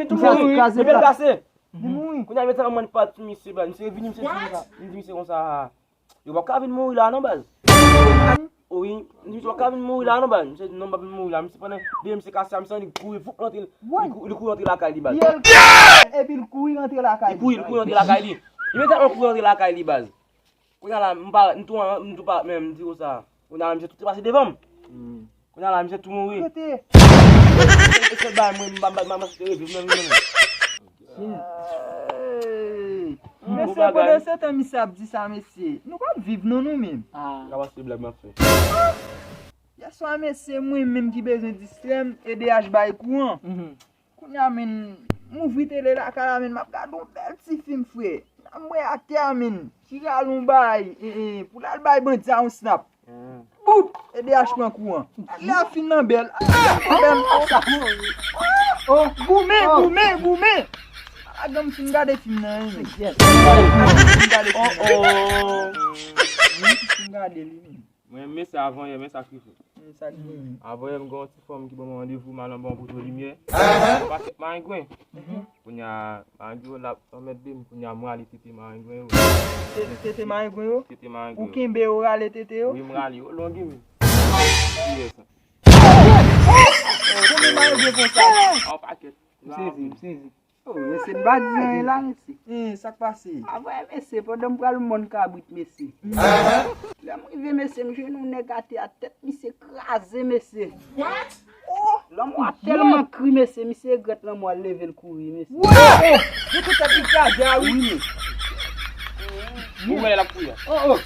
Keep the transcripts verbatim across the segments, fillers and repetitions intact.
vini tou mouri. Li byen kase. Li mouri. Kounye a, mete anmòn pa ti misye, baz. Misye vini, misye di konsa. Li di misye konsa. Yo pa ka vin mouri la non, baz. Wi, misye pa ka vin mouri la non, baz. Misye di non, pa vin mouri la. Misye pandan de misye kase a, misye li kouri, voup, rantre. Li kou-, li kouri rantre lakay li, baz. Epi li kouri rantre lakay li. Li kouri, li kouri rantre lakay li. Li mete anmòn kouri rantre lakay li, baz. Kounye a la, m pa, m tou, m tou pa, men m di konsa. Kounye a la, misye tou te pase devan m. Kounye a la, misye tou mouri. Kote? E sèl bagay mwen, m pa, m pa, m pa, m pa reviv menm, menm. Mesye, pandan se tan misye ap di sa, mesye, nou p ap viv non, nou menm. Sa pa se blag m ap fè. Yèswa, mesye, mwen menm ki bezwen distrè m, E D H bay kouran. Kounye a, menn, m ouvri tele lakay la, menn, m ap gade yon bèl ti fim, frè. M wè atè a, menn, ti rale yon bagay, e, e, pou l al bay bandi a yon snap. Bout! E D H pran kouran. Lè a fin nan bèl. Bèl. Oh, goumen, goumen, goumen! Ala granm fin gade fim nan, wi, menn. Fin gade fim nan. Fin gade li, menn. Mwen, mesye, avan yè, men sa k rive. Sa k rive. Avan yè, m gen yon ti fanm ki ban mwen randevou, m al anba yon poto limyè. Pakèt marengwen. Kounye a, marengwen yo la ap anmède m. Kounye a, mwen ale tete marengwen yo. Te-, tete marengwen yo? Tete marengwen yo. Ou kenbe yo, rale tete yo? Wi, m rale yo. Longi, wi. Kiyès sa? Konbyen marengwen konsa? Yon pakèt. M sezi, m sezi. Oh, mesye, n pa di anyen la, mesye. Sa k pase? Avè mesye, pandan m pral mòn kabrit, mesye. Lè m rive, mesye, m jwenn yon nèg atè a, tèt misye kraze, mesye. What? Oh, lanmò a tèlman kri, mesye, misye regrèt lanmò a, l leve l kouri, mesye. Wè! Mesye, tèt li kraze a, wi. Ou wè l ap kouri a? Oh, oh.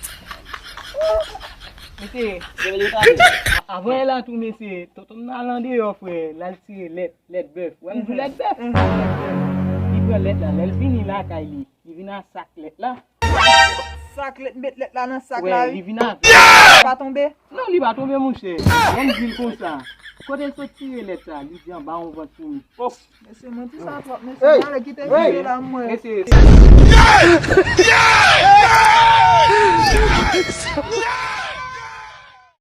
Mesye, a-, avan yè la tou, mesye, tonton m nan al andeyò, frè, l al tire lèt. Lèt bèf. Wè m di w lèt bèf. Li pran lèt la. Lè l vini lakay li, li vin ak sak lèt la. Sak lèt, met lèt la nan sak la, wi. Li vin avè l. Li pa tonbe? Non, li pa tonbe, monchè. Wè m di l konsa. Kote l sot tire lèt sa? Li di anba yon vant foumi. Oh. Mesye, mwen di sa twòp, mesye. Hey! Gade, kite file la, mwen. Mesye.